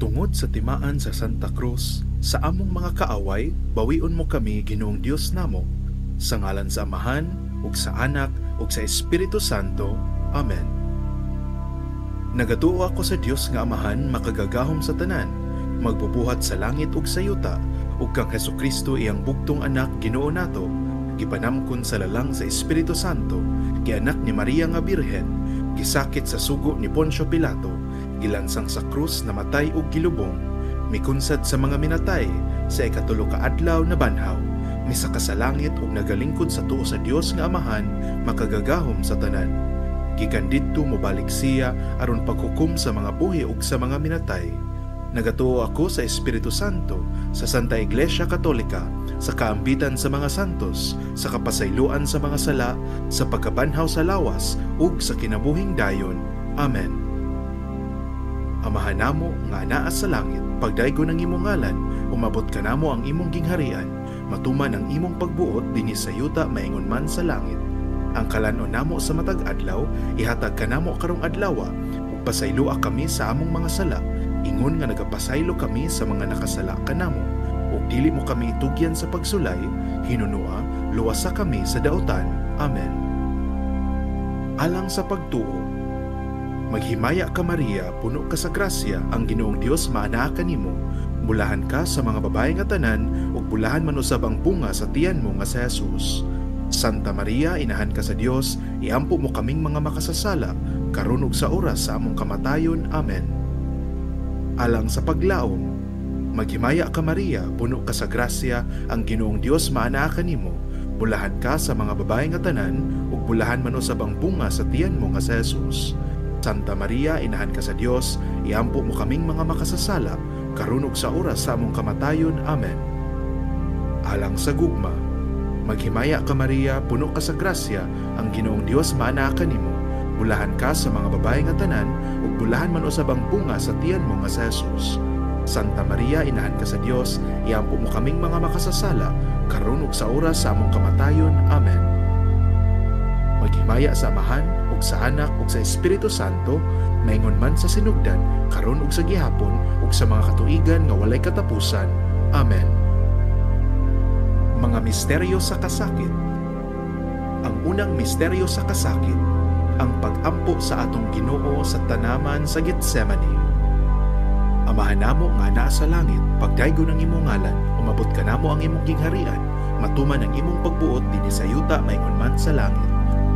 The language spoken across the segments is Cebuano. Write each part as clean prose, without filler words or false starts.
Tungod sa timaan sa Santa Cruz, sa among mga kaaway, bawion mo kami, Ginoong Dios namo. Sa ngalan sa Amahan, ug sa Anak, ug sa Espiritu Santo. Amen. Nagatuo ako sa Dios nga Amahan, makagagahom sa tanan, magbubuhat sa langit ug sa yuta, ug kang Hesukristo, iyang bugtong Anak, Ginoo nato, gipanamkon sa lalang sa Espiritu Santo, gianak ni Maria nga Birhen, gisakit sa sugo ni Poncio Pilato, gilansang sa krus, namatay ug gilubong, mikunsad sa mga minatay, sa ikatulo ka adlaw nabanhaw, misaka sa langit ug nagalingkod sa tuo sa Dios nga Amahan, makagagahom sa tanan. Gikan didto mobalik siya aron paghukom sa mga buhi ug sa mga minatay. Nagatuo ako sa Espiritu Santo, sa Santa Iglesia Katolika, sa kaambitan sa mga santos, sa kapasayloan sa mga sala, sa pagkabanhaw sa lawas, ug sa kinabuhing dayon. Amen. Amahan namo nga anaa sa langit, pagdaygon ang imong ngalan, umabot kanamo ang imong gingharian, matuman ang imong pagbuot dinhi sa yuta maingon man sa langit. Ang kalan-on namo sa matag adlaw ihatag kanamo karong adlawa, ug pasayloa kami sa among mga sala, ingon nga nagapasaylo kami sa mga nakasala kanamo. Ug dili mo kami itugyan sa pagsulay, hinunua luwasa kami sa dautan. Amen. Alang sa pagtuo. Maghimaya ka, Maria, puno ka sa grasya, ang Ginoong Dios maanaa kanimo. Bulahan ka sa mga babae nga tanan, ug bulahan man usab ang bunga sa tiyan mo nga si Jesus. Santa Maria, inahan ka sa Dios, iampo mo kaming mga makasasala, karon ug sa oras sa among kamatayon. Amen. Alang sa paglaom. Maghimaya ka, Maria, puno ka sa grasya, ang Ginoong Dios maanaa kanimo. Bulahan ka sa mga babae nga tanan, ug bulahan man usab ang bunga sa tiyan mo nga si Jesus. Santa Maria, inahan ka sa Dios, iampo mo kaming mga makasasala, karon ug sa oras sa among kamatayon. Amen. Alang sa gugma. Maghimaya ka, Maria, puno ka sa grasya, ang Ginoong Dios maanaa kanimo. Bulahan ka sa mga babae nga tanan, ug bulahan man usab ang bunga sa tiyan mo nga si Jesus. Santa Maria, inahan ka sa Dios, iampo mo kaming mga makasasala, karon ug sa oras sa among kamatayon. Amen. Maghimaya sa Amahan, ug sa Anak, ug sa Espiritu Santo, maingon man sa sinugdan, karon ug sa gihapon, ug sa mga katuigan nga walay katapusan. Amen. Mga misteryo sa kasakit. Ang unang misteryo sa kasakit, ang pag-ampo sa atong Ginoo sa tanaman sa Getsemane. Amahan namo nga naa sa langit, pagdaygon ang imong ngalan, umabot kanamo ang imong gingharian, matuman ang imong pagbuot dinhi sa yuta maingon man sa langit.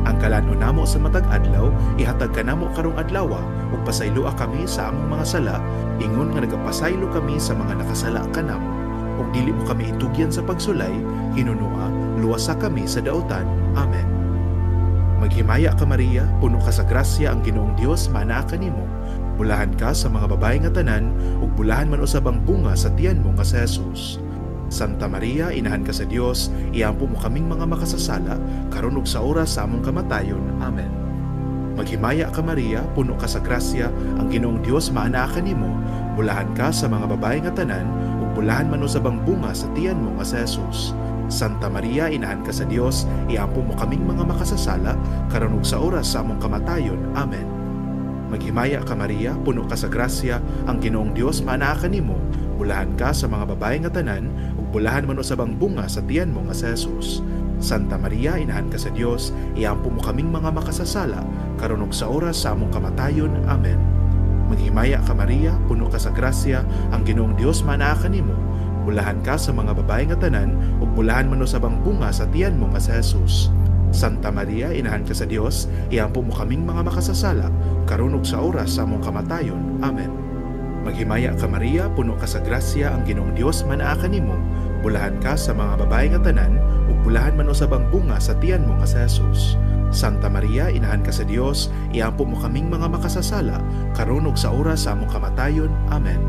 Ang kalan-on namo sa matag adlaw ihatag kanamo karong adlawa, ug pasayloa kami sa among mga sala, ingon nga nagapasaylo kami sa mga nakasala kanamo. Ug dili mo kami itugyan sa pagsulay, hinunua luwasa kami sa dautan. Amen. Maghimaya ka, Maria, puno ka sa grasya, ang Ginoong Dios maanaa kanimo. Bulahan ka sa mga babae nga tanan, ug bulahan man usab ang bunga sa tiyan mo nga si Jesus. Santa Maria, inahan ka sa Dios, iampo mo kaming mga makasasala, karon ug sa oras sa among kamatayon. Amen. Maghimaya ka, Maria, puno ka sa grasya, ang Ginoong Dios maanaa kanimo. Bulahan ka sa mga babae nga tanan, ug bulahan man usab ang bunga sa tiyan mo nga si Jesus. Santa Maria, inahan ka sa Dios, iampo mo kaming mga makasasala, karon ug sa oras sa among kamatayon. Amen. Maghimaya ka, Maria, puno ka sa grasya, ang Ginoong Dios maanaa kanimo. Bulahan ka sa mga babae nga tanan, ug bulahan man usab ang bunga sa tiyan mo nga si Jesus. Santa Maria, inahan ka sa Dios, iampo mo kaming mga makasasala, karon ug sa oras sa among kamatayon. Amen. Maghimaya ka, Maria, puno ka sa grasya, ang Ginoong Dios maanaa kanimo. Bulahan ka sa mga babae nga tanan, ug bulahan man usab ang bunga sa tiyan mo nga si Jesus. Santa Maria, inahan ka sa Dios, iampo mo kaming mga makasasala, karon ug sa oras sa among kamatayon. Amen. Maghimaya ka, Maria, puno ka sa grasya, ang Ginoong Dios maanaa kanimo. Bulahan ka sa mga babae nga tanan, ug bulahan man usab ang bunga sa tiyan mo nga si Jesus. Santa Maria, inahan ka sa Dios, iampo mo kaming mga makasasala, karon ug sa oras sa among kamatayon. Amen.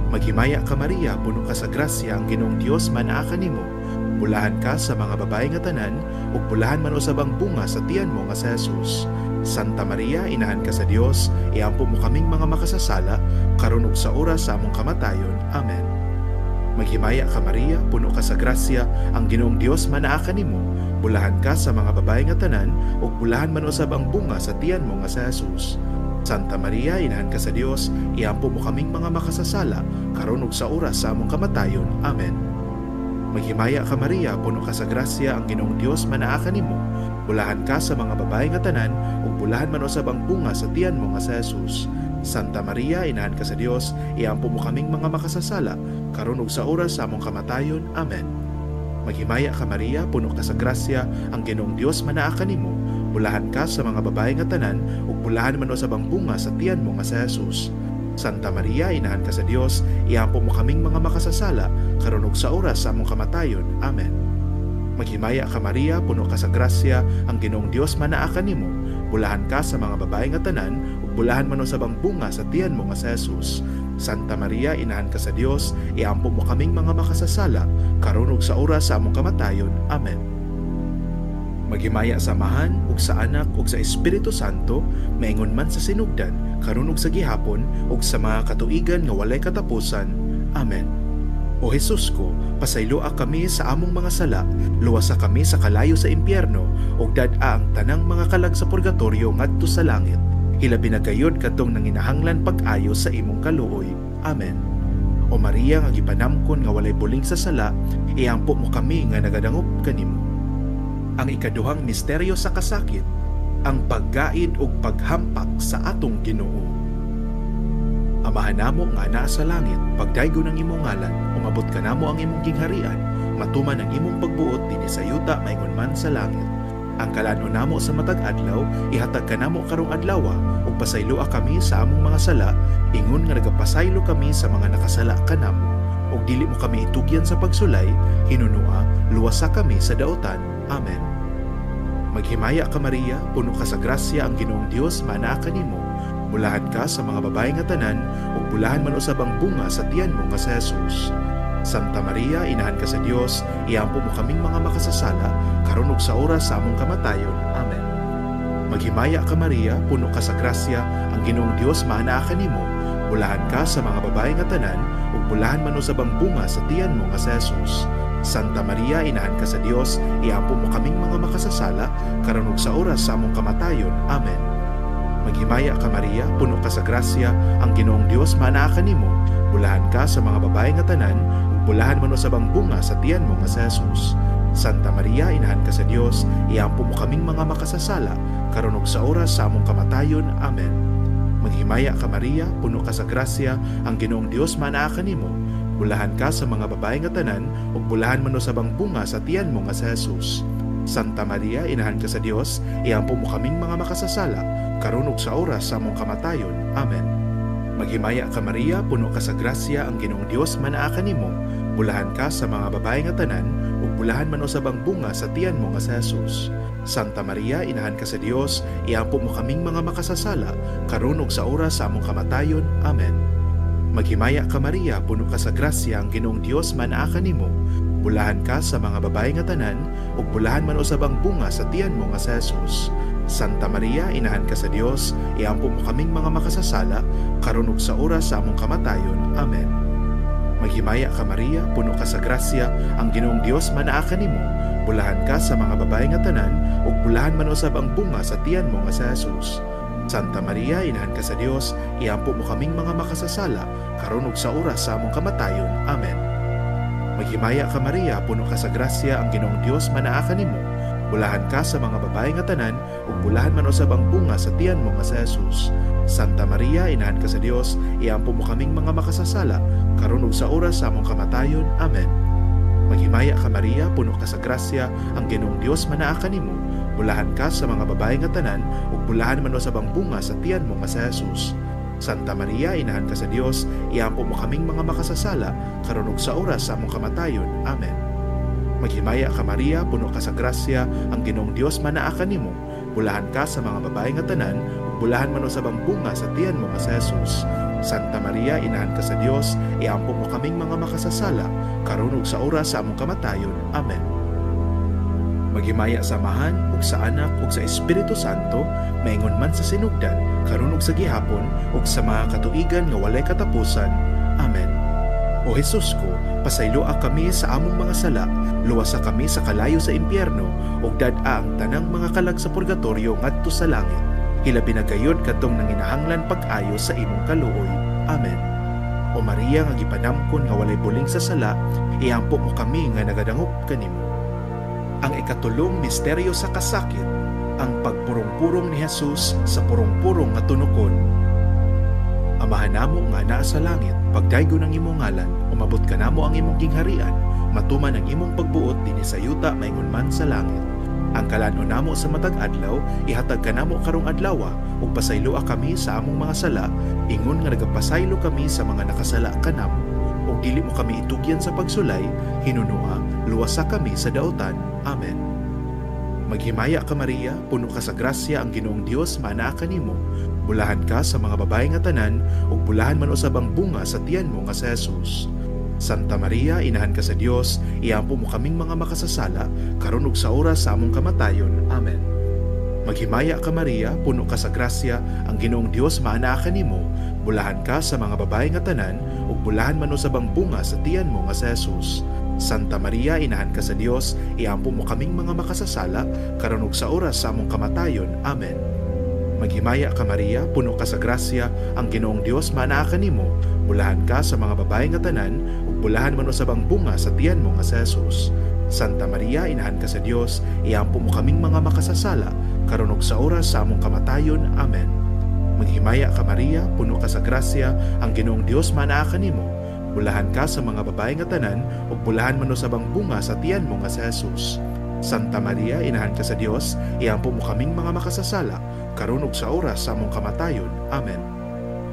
Maghimaya ka, Maria, puno ka sa grasya, ang Ginoong Dios maanaa kanimo. Bulahan ka sa mga babae nga tanan, ug bulahan man usab ang bunga sa tiyan mo nga si Jesus. Santa Maria, inahan ka sa Dios, iampo mo kaming mga makasasala, karon ug sa oras sa among kamatayon. Amen. Maghimaya ka, Maria, puno ka sa grasya, ang Ginoong Dios maanaa kanimo. Bulahan ka sa mga babae nga tanan, ug bulahan man usab ang bunga sa tiyan mo nga si Jesus. Santa Maria, inahan ka sa Dios, iampo mo kaming mga makasasala, karon ug sa oras sa among kamatayon. Amen. Maghimaya ka Maria, puno ka sa grasya, ang Ginoong Dios manaa kanimo. Bulahan ka sa mga babae nga tanan, ug bulahan man usab ang bunga sa tiyan mo nga si Jesus. Santa Maria, inahan ka sa Dios, iampo mo kaming mga makasasala, karon ug sa oras sa among kamatayon. Amen. Maghimaya ka Maria, puno ka sa grasya, ang Ginoong Dios manaa kanimo. Bulahan ka sa mga babae nga tanan, ug bulahan man usab ang bunga sa tiyan mo nga si Jesus. Santa Maria, inahan ka sa Dios, iampo mo kaming mga makasasala, karon ug sa oras sa among kamatayon. Amen. Maghimaya ka Maria, puno ka sa grasya, ang Ginoong Dios manaa kanimo. Bulahan ka sa mga babae nga tanan, ug bulahan man usab ang bunga sa tiyan mo nga si Jesus. Santa Maria, inahan ka sa Dios, iampo mo kaming mga makasasala, karon ug sa oras sa among kamatayon. Amen. Maghimaya sa Amahan, ug sa Anak, ug sa Espiritu Santo, maingon man sa sinugdan, karon ug sa gihapon, ug sa mga katuigan nga walay katapusan. Amen. O Jesus ko, pasayloa kami sa among mga sala, luwasa kami sa kalayo sa impyerno, ug dad-a ang tanang mga kalag sa purgatorio ngadto sa langit. Hilabi na gayod kadtong nanginahanglan pag-ayo sa imong kaluoy. Amen. O Maria nga gipanamkon nga walay buling sa sala, iampo mo kami nga nagadangop kanimo. Ang ikaduhang misteryo sa kasakit, ang paggaid ug paghampak sa atong Ginoo. Amahan namo nga naa sa langit, pagdaygon ang imong ngalan, umabot kanamo ang imong gingharian, matuman ang imong pagbuot dinhi sa yuta maingon man sa langit. Ang kalan-on namo sa matag adlaw, ihatag kanamo karong adlawa, ug pasayloa kami sa among mga sala, ingon nga nagapasaylo kami sa mga nakasala kanamo. Ug dili mo kami itugyan sa pagsulay, hinunua, luwasa kami sa daotan. Amen. Maghimaya ka Maria, puno ka sa grasya, ang Ginoong Dios manaa kanimo. Bulahan ka sa mga babae nga tanan, ug bulahan man usab ang bunga sa tiyan mo nga si Jesus. Santa Maria, inahan ka sa Dios, iampo mo kaming mga makasasala, karon ug sa oras sa among kamatayon. Amen. Maghimaya ka Maria, puno ka sa grasya, ang Ginoong Dios maanaa kanimo. Bulahan ka sa mga babae nga tanan, ug bulahan man usab ang bunga sa tiyan mo nga si Jesus. Santa Maria, inahan ka sa Dios, iampo mo kaming mga makasasala, karon ug sa oras sa among kamatayon. Amen. Maghimaya ka Maria, puno ka sa grasya, ang Ginoong Dios maanaa kanimo. Bulahan ka sa mga babae nga tanan, ug bulahan man usab ang bunga sa tiyan mo nga si Jesus. Santa Maria, inahan ka sa Dios, iampo mo kaming mga makasasala, karon ug sa oras sa among kamatayon. Amen. Maghimaya ka Maria, puno ka sa grasya, ang Ginoong Dios maanaa kanimo. Bulahan ka sa mga babae nga tanan, ug bulahan man usab ang bunga sa tiyan mo nga si Jesus. Santa Maria, inahan ka sa Dios, iampo mo kaming mga makasasala, karon ug sa oras sa among kamatayon. Amen. Maghimaya ka Maria, puno ka sa grasya, ang Ginoong Dios manaa kanimo. Bulahan ka sa mga babae nga tanan, ug bulahan man usab ang bunga sa tiyan mo nga si Jesus. Santa Maria, inahan ka sa Dios, iampo mo kaming mga makasasala, karon ug sa oras sa among kamatayon. Amen. Maghimaya ka Maria, puno ka sa grasya, ang Ginoong Dios manaa kanimo. Bulahan ka sa mga babae nga tanan, ug bulahan man usab ang bunga sa tiyan mo nga si Jesus. Santa Maria, inahan ka sa Dios, iampo mo kaming mga makasasala, karon ug sa oras sa among kamatayon. Amen. Maghimaya ka Maria, puno ka sa grasya, ang Ginoong Dios manaa kanimo. Bulahan ka sa mga babae nga tanan, ug bulahan man usab ang bunga sa tiyan mo nga si Jesus. Santa Maria, inahan ka sa Dios, iampo mo kaming mga makasasala, karon ug sa oras sa among kamatayon. Amen. Maghimaya ka Maria, puno ka sa grasya, ang Ginoong Dios manaa kanimo. Bulahan ka sa mga babae nga tanan, ug bulahan man usab ang bunga sa tiyan mo nga si Jesus. Santa Maria, inahan ka sa Dios, iampo mo kaming mga makasasala, karon ug sa oras sa among kamatayon. Amen. Maghimaya ka Maria, puno ka sa grasya, ang Ginoong Dios manaa kanimo. Bulahan ka sa mga babae nga tanan, ug bulahan man usab ang bunga sa tiyan mo nga si Jesus. Santa Maria, inahan ka sa Dios, iampo mo kaming mga makasasala, karon ug sa oras sa among kamatayon. Amen. Maghimaya ka Maria, puno ka sa grasya, ang Ginoong Dios manaa kanimo. Bulahan ka sa mga babae nga tanan, ug bulahan man usab ang bunga sa tiyan mo nga si Jesus. Santa Maria, inahan ka sa Dios, iampo mo kaming mga makasasala, karon ug sa oras sa among kamatayon. Amen. Maghimaya sa Amahan, ug sa Anak, ug sa Espiritu Santo, maingon man sa sinugdan, karon ug sa gihapon, ug sa mga katuigan nga walay katapusan. Amen. O Jesus ko, pasayloa kami sa among mga sala, luwasa kami sa kalayo sa impyerno, ug dad-a ang tanang mga kalag sa purgatorio ngadto sa langit. Hilabi na gayod kadtong nanginahanglan pag-ayo sa imong kaluoy. Amen. O Maria nga gipanamkon nga walay buling sa sala, iampo mo kami nga nagadangop kanimo. Ang ikatulong misteryo sa kasakit, ang pagpurong-purong ni Jesus sa purong-purong nga tunokon. Amahan namo nga naa sa langit, pagdaygon ang imong ngalan, umabot kanamo ang imong gingharian, matuman ang imong pagbuot dinhi sa yuta maingon man sa langit. Ang kalan-on namo sa matag adlaw, ihatag kanamo karong adlawa, ug pasayloa kami sa among mga sala, ingon nga nagapasaylo kami sa mga nakasala kanamo. Ug dili mo kami itugyan sa pagsulay, hinunoa, luwasa kami sa dautan. Amen. Maghimaya ka Maria, puno ka sa grasya, ang Ginoong Dios maanaa kanimo. Bulahan ka sa mga babae nga tanan, ug bulahan man usab ang bunga sa tiyan mo nga si Jesus. Santa Maria, inahan ka sa Dios, iampo mo kaming mga makasasala, karon ug sa oras sa among kamatayon. Amen. Maghimaya ka Maria, puno ka sa grasya, ang Ginoong Dios maanaa kanimo. Bulahan ka sa mga babae nga tanan, ug bulahan man usab ang bunga sa tiyan mo nga si Jesus. Santa Maria, inahan ka sa Dios, iampo mo kaming mga makasasala, karon ug sa oras sa among kamatayon. Amen. Maghimaya ka Maria, puno ka sa grasya, ang Ginoong Dios maanaa kanimo. Bulahan ka sa mga babae nga tanan, ug bulahan man usab ang bunga sa tiyan mo nga si Jesus. Santa Maria, inahan ka sa Dios, iampo mo kaming mga makasasala, karon ug sa oras sa among kamatayon. Amen. Maghimaya ka Maria, puno ka sa grasya, ang Ginoong Dios maanaa kanimo. Bulahan ka sa mga babae nga tanan, ug bulahan man usab ang bunga sa tiyan mo nga si Jesus. Santa Maria, inahan ka sa Dios, iampo mo kaming mga makasasala, karon ug sa oras sa among kamatayon. Amen.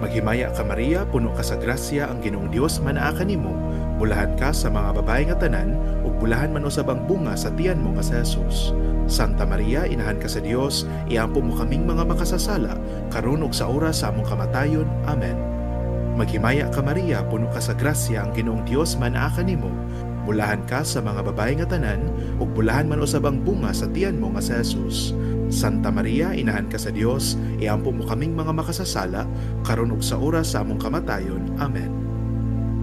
Maghimaya ka Maria, puno ka sa grasya, ang Ginoong Dios maanaa kanimo. Bulahan ka sa mga babae nga tanan, ug bulahan man usab ang bunga sa tiyan mo nga si Jesus. Santa Maria, inahan ka sa Dios, iampo mo kaming mga makasasala, karon ug sa oras sa among kamatayon. Amen. Maghimaya ka Maria, puno ka sa grasya, ang Ginoong Dios maanaa kanimo. Bulahan ka sa mga babae nga tanan, ug bulahan man usab ang bunga sa tiyan mo nga si Jesus. Santa Maria, inahan ka sa Dios, iampo mo kaming mga makasasala, karon ug sa oras sa among kamatayon. Amen.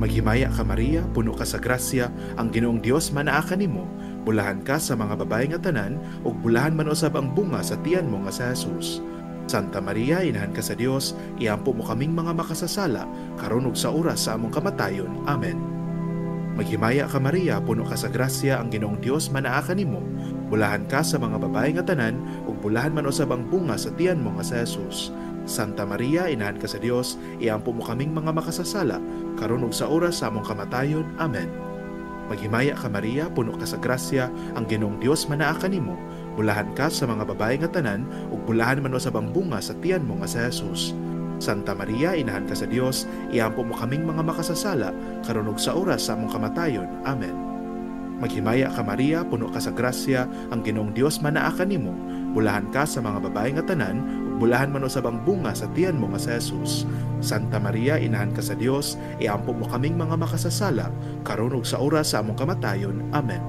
Maghimaya ka Maria, puno ka sa grasya, ang Ginoong Dios maanaa kanimo. Bulahan ka sa mga babae nga tanan, ug bulahan man usab ang bunga sa tiyan mo nga si Jesus. Santa Maria, inahan ka sa Dios, iampo mo kaming mga makasasala, karon ug sa oras sa among kamatayon. Amen. Maghimaya ka Maria, puno ka sa grasya, ang Ginoong Dios maanaa kanimo. Bulahan ka sa mga babae nga tanan, ug bulahan man usab ang bunga sa tiyan mo nga si Jesus. Santa Maria, inahan ka sa Dios, iampo mo kaming mga makasasala, karon ug sa oras sa among kamatayon. Amen. Maghimaya ka Maria, puno ka sa grasya, ang Ginoong Dios maanaa kanimo. Bulahan ka sa mga babae nga tanan, ug bulahan man usab ang bunga sa tiyan mo nga si Jesus. Santa Maria, inahan ka sa Dios, iampo mo kaming mga makasasala, karon ug sa oras sa among kamatayon. Amen. Maghimaya ka Maria, puno ka sa grasya, ang Ginoong Dios maanaa kanimo. Bulahan ka sa mga babae nga tanan, ug bulahan man usab ang bunga sa tiyan mo nga si Jesus. Santa Maria, inahan ka sa Dios, iampo mo kaming mga makasasala, karon ug sa oras sa among kamatayon. Amen.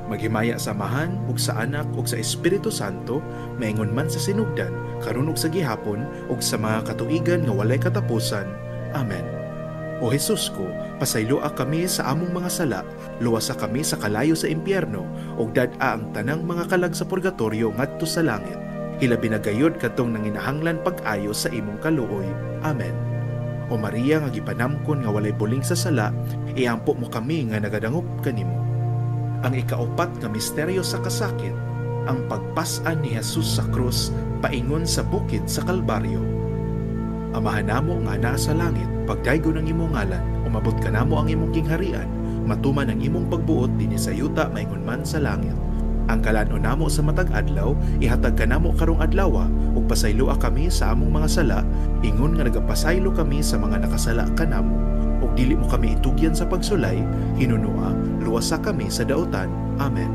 Maghimaya sa Amahan, ug sa Anak, ug sa Espiritu Santo, maingon man sa sinugdan, karon ug sa gihapon, ug sa mga katuigan nga walay katapusan. Amen. O Jesus ko, pasayloa kami sa among mga sala, luwasa kami sa kalayo sa impyerno, ug dad-a ang tanang mga kalag sa purgatorio ngadto sa langit. Hilabi na gayod kadtong nanginahanglan pag-ayo sa imong kaluoy. Amen. O Maria nga gipanamkon nga walay buling sa sala, iampo mo kami nga nagadangop kanimo. Ang ikaupat nga misteryo sa kasakit, ang pagpas-an ni Jesus sa krus paingon sa bukid sa Kalbaryo. Amahan namo nga naa sa langit, pagdaygon ang imong ngalan, umabot kanamo ang imong gingharian, matuman ang imong pagbuot dinhi sa yuta maingon man sa langit. Ang kalan-on namo sa matag adlaw, ihatag kanamo karong adlawa, ug pasayloa kami sa among mga sala, ingon nga nagapasaylo kami sa mga nakasala kanamo. Ug dili mo kami itugyan sa pagsulay, hinunoa, luwasa kami sa dautan. Amen.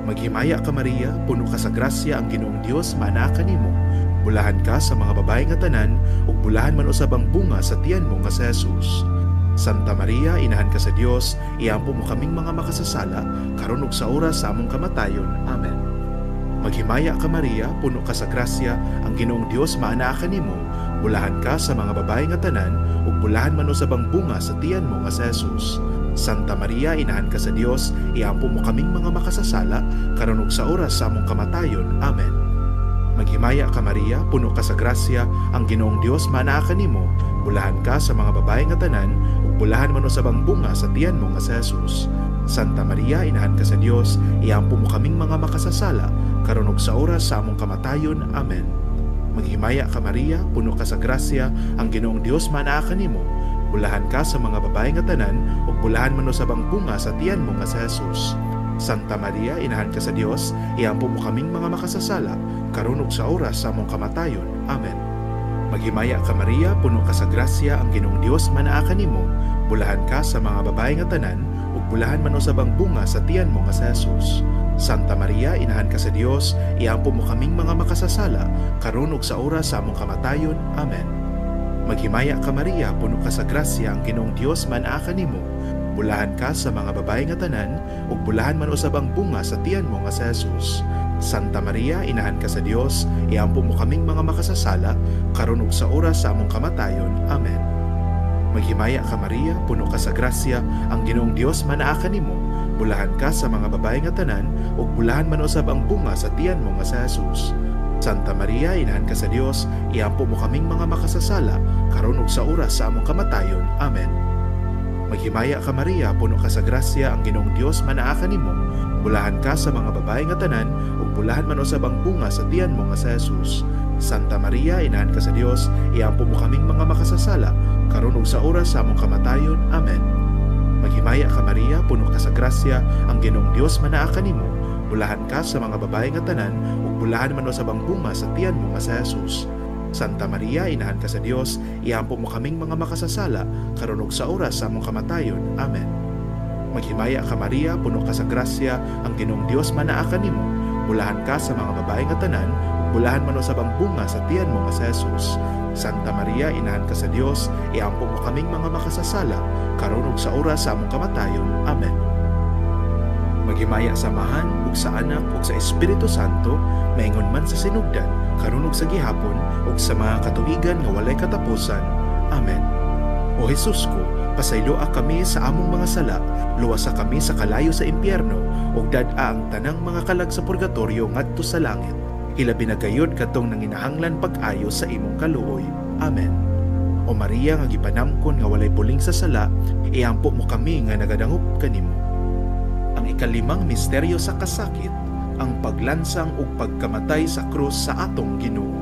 Maghimaya ka Maria, puno ka sa grasya, ang Ginoong Dios maanaa kanimo. Bulahan ka sa mga babae nga tanan, ug bulahan man usab ang bunga sa tiyan mo nga si Jesus. Santa Maria, inahan ka sa Dios, iampo mo kaming mga makasasala, karon ug sa oras sa among kamatayon. Amen. Maghimaya ka Maria, puno ka sa grasya, ang Ginoong Dios maanaa kanimo. Bulahan ka sa mga babae nga tanan, ug bulahan man usab ang bunga sa tiyan mo nga si Jesus. Santa Maria, inahan ka sa Dios, iampo mo kaming mga makasasala, karon ug sa oras sa among kamatayon. Amen. Maghimaya ka Maria, puno ka sa grasya, ang Ginoong Dios manaa kanimo, bulahan ka sa mga babae nga tanan, ug bulahan man usab ang bunga sa tiyan mo nga si Jesus. Santa Maria, inahan ka sa Dios, iampo mo kaming mga makasasala, karon ug sa oras sa among kamatayon. Amen. Maghimaya ka Maria, puno ka sa grasya, ang Ginoong Dios manaa kanimo, bulahan ka sa mga babae nga tanan, ug bulahan man usab ang bunga sa tiyan mo nga si Jesus. Santa Maria, inahan ka sa Dios, iampo mo kaming mga makasasala, karon ug sa oras sa among kamatayon. Amen. Maghimaya ka Maria, puno ka sa grasya, ang Ginoong Dios manaa kanimo, bulahan ka sa mga babae nga tanan, ug bulahan man usab ang bunga sa tiyan mo nga si Jesus. Santa Maria, inahan ka sa Dios, iampo mo kaming mga makasasala, karon ug sa oras sa among kamatayon. Amen. Maghimaya ka Maria, puno ka sa grasya, ang Ginoong Dios manaa kanimo, bulahan ka sa mga babae nga tanan, ug bulahan man usab ang bunga sa tiyan mo nga si Jesus. Santa Maria, inahan ka sa Dios, iampo mo kaming mga makasasala, karon ug sa oras sa among kamatayon. Amen. Maghimaya ka Maria, puno ka sa grasya, ang Ginoong Dios manaa kanimo, bulahan ka sa mga babae nga tanan, ug bulahan man usab ang bunga sa tiyan mo nga si Jesus. Santa Maria, inahan ka sa Dios, iampo mo kaming mga makasasala, karon ug sa oras sa among kamatayon. Amen. Maghimaya ka Maria, puno ka sa grasya, ang Ginoong Dios manaa kanimo, bulahan ka sa mga babae nga tanan, ug bulahan man usab ang bunga sa tiyan mo nga si Jesus. Santa Maria, inahan ka sa Dios, iampo mo kaming mga makasasala, karon ug sa oras sa among kamatayon. Amen. Maghimaya ka Maria, puno ka sa grasya, ang Ginoong Dios manaa kanimo, bulahan ka sa mga babae nga tanan, ug bulahan man usab ang bunga sa tiyan mo nga si Jesus. Santa Maria, inahan ka sa Dios, iampo mo kaming mga makasasala, karon ug sa oras sa among kamatayon. Amen. Maghimaya ka Maria, puno ka sa grasya, ang Ginoong Dios manaa kanimo, bulahan ka sa mga babae nga tanan, bulahan man usab ang bunga sa tiyan mo nga si Jesus. Santa Maria, inahan ka sa Dios, iampo mo kaming mga makasasala, karon ug sa oras sa among kamatayon. Amen. Maghimaya sa Amahan, ug sa Anak, ug sa Espiritu Santo, maingon man sa sinugdan, karon ug sa gihapon, ug sa mga katuigan nga walay katapusan. Amen. O Jesus ko, pasayloa kami sa among mga sala, luwasa kami sa kalayo sa impyerno, ug dad-a ang tanang mga kalag sa purgatorio ngadto sa langit. Hilabi na gayud kadtong nanginahanglan pag-ayo sa imong kaluoy. Amen. O Maria nga gipanamkon nga walay puling sa sala, iampo mo kami nga nagadangop kanimo. Ang ikalimang misteryo sa kasakit, ang paglansang ug pagkamatay sa krus sa atong Ginoo.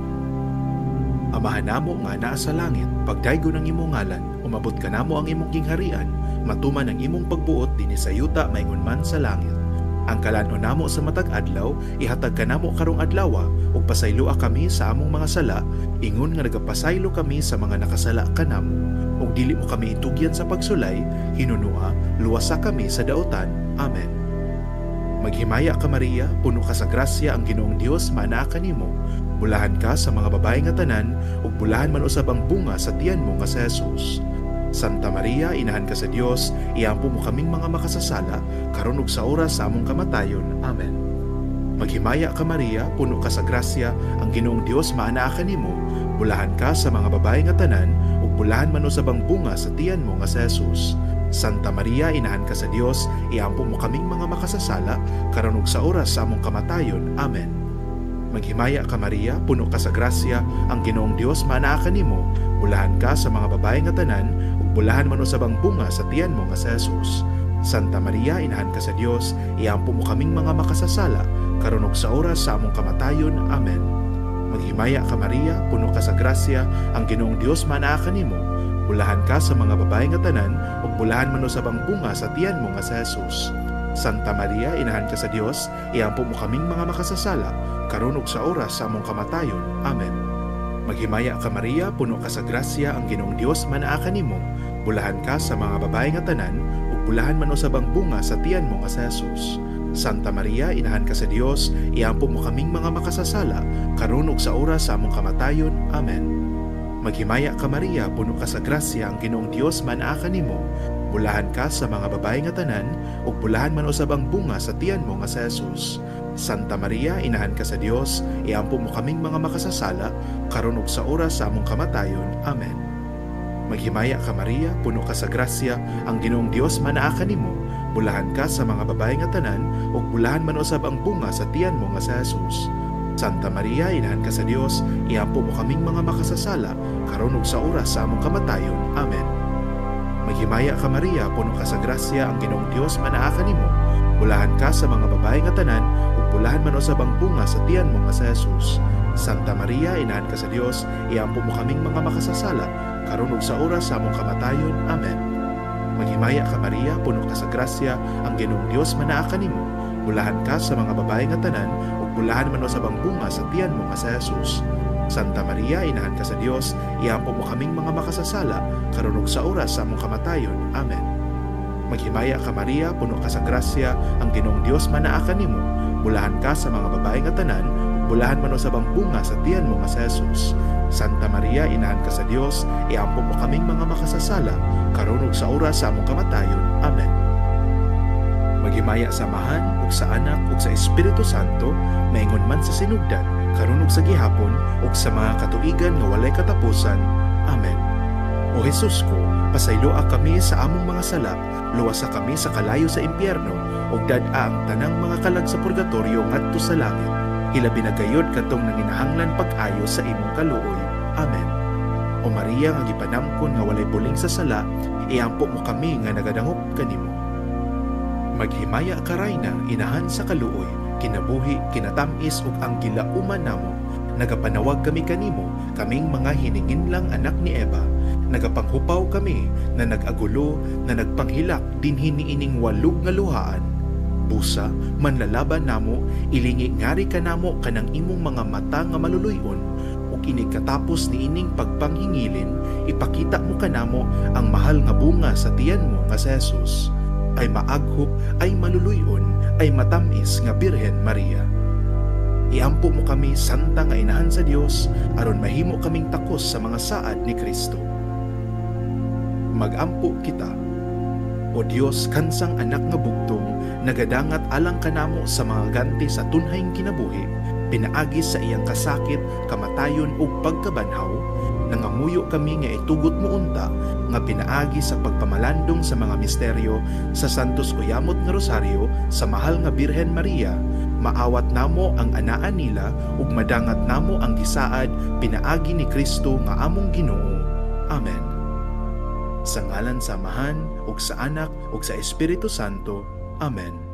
Amahan namo nga naa sa langit, pagdaygon ang imong ngalan, umabot kanamo ang imong gingharian, matuman ang imong pagbuot dinhi sa yuta maingon man sa langit. Ang kalan-on namo sa matag adlaw, ihatag kanamo karong adlawa, ug pasayloa kami sa among mga sala, ingon nga nagapasaylo kami sa mga nakasala kanamo. Ug dili mo kami itugyan sa pagsulay, hinunua, luwasa kami sa daotan. Amen. Maghimaya ka Maria, puno ka sa grasya, ang Ginoong Dios manaa kanimo. Bulahan ka sa mga babae nga tanan, ug bulahan man usab ang bunga sa tiyan mo nga si Jesus. Santa Maria, inahan ka sa Dios, iampo mo kaming mga makasasala, karon ug sa oras sa among kamatayon. Amen. Maghimaya ka Maria, puno ka sa grasya, ang Ginoong Dios maanaa kanimo. Bulahan ka sa mga babae nga tanan, ug bulahan man usab ang bunga sa tiyan mo nga si Jesus. Santa Maria, inahan ka sa Dios, iampo mo kaming mga makasasala, karon ug sa oras sa among kamatayon. Amen. Maghimaya ka Maria, puno ka sa grasya, ang Ginoong Dios maanaa kanimo. Bulahan ka sa mga babae nga tanan, ug bulahan man usab ang bunga sa tiyan mo nga si Jesus. Santa Maria, inahan ka sa Dios, iampo mo kaming mga makasasala, karon ug sa oras sa among kamatayon. Amen. Maghimaya ka Maria, puno ka sa grasya, ang Ginoong Dios maanaa kanimo. Bulahan ka sa mga babae nga tanan, ug bulahan man usab ang bunga sa tiyan mo nga si Jesus. Santa Maria, inahan ka sa Dios, iampo mo kaming mga makasasala, karon ug sa oras sa among kamatayon. Amen. Maghimaya ka Maria, puno ka sa grasya, ang Ginoong Dios manaa kanimo. Bulahan ka sa mga babae nga tanan, ug bulahan man usab ang bunga sa tiyan mo nga si Jesus. Santa Maria, inahan ka sa Dios, iampo mo kaming mga makasasala, karon ug sa oras sa among kamatayon. Amen. Maghimaya ka Maria, puno ka sa grasya, ang Ginoong Dios manaa kanimo. Bulahan ka sa mga babae nga tanan, ug bulahan man usab ang bunga sa tiyan mo nga si Jesus. Santa Maria, inahan ka sa Dios, iampo mo kaming mga makasasala, karon ug sa oras sa among kamatayon. Amen. Maghimaya ka Maria, puno ka sa grasya, ang Ginoong Dios manaa kanimo. Bulahan ka sa mga babae nga tanan, ug bulahan man usab ang bunga sa tiyan mo nga si Jesus. Santa Maria, inahan ka sa Dios, iampo mo kaming mga makasasala, karon ug sa oras sa among kamatayon. Amen. Maghimaya ka Maria, puno ka sa grasya, ang Ginoong Dios manaa kanimo. Bulahan ka sa mga babae nga tanan, ug bulahan man usab ang bunga sa tiyan mo nga si Jesus. Santa Maria, inahan ka sa Dios, iampo mo kaming mga makasasala, karon ug sa oras sa among kamatayon. Amen. Maghimaya ka Maria, puno ka sa grasya, ang Ginoong Dios manaa kanimo. Bulahan ka sa mga babae nga tanan, ug bulahan man usab ang bunga sa tiyan mo nga si Jesus. Santa Maria, inahan ka sa Dios, iampo mo kaming mga makasasala, karon ug sa oras sa among kamatayon. Amen. Maghimaya ka Maria, puno ka sa grasya, ang Ginoong Dios manaa kanimo. Bulahan ka sa mga babae nga tanan, ug bulahan man usab ang bunga sa tiyan mo nga si Jesus. Santa Maria, inahan ka sa Dios, iampo mo kaming mga makasasala, karon ug sa oras sa among kamatayon. Amen. Maghimaya sa Amahan, ug sa Anak, ug sa Espiritu Santo, maingon man sa sinugdan, karon ug sa gihapon, ug sa mga katuigan nga walay katapusan. Amen. O Jesus ko, pasayloa kami sa among mga sala, luwasa kami sa kalayo sa impyerno, ug dad-a ang tanang mga kalag sa purgatorio ngadto sa langit. Hilabi na gayod katong nanginahanglan pag-ayo sa imong kaluoy. Amen. O Maria nga gipanamkon nga walay buling sa sala, iampo mo kami nga nagadangop kanimo. Maghimaya ka Rayna, inahan sa kaluoy, kinabuhi, kinatamis ug ang gilauman namo. Nagapanawag kami kanimo, kaming mga hininginlang anak ni Eva. Nagapanghupaw kami na nag-agulo, na nagpanghilak dinhi niining walog nga luhaan. Busa, manlalaban namo, ilingi ngari kanamo kanang imong mga mata nga maluluy-on, ug inig katapos niining pagpanghingilin, ipakita mo kanamo ang mahal nga bunga sa tiyan mo nga si Jesus. Ay maaghop, ay maluluy-on, ay matamis nga Birhen Maria. Iampo mo kami, Santa nga Inahan sa Dios, aron mahimo kaming takos sa mga saad ni Kristo. Magampo kita. O Dios, kansang anak nga bugtong, nagadangat alang kanamo sa mga ganti sa tunhayng kinabuhi, pinaagi sa iyang kasakit, kamatayon ug pagkabanhaw, nangamuyo kami nga itugot mo unta nga pinaagi sa pagpamalandong sa mga misteryo sa Santos Uyamot nga Rosaryo sa mahal nga Birhen Maria, maawat namo ang anaan nila ug madangat namo ang gisaad pinaagi ni Kristo nga among Ginoo. Amen. Sa ngalan sa Amahan ug sa Anak ug sa Espiritu Santo. Amen.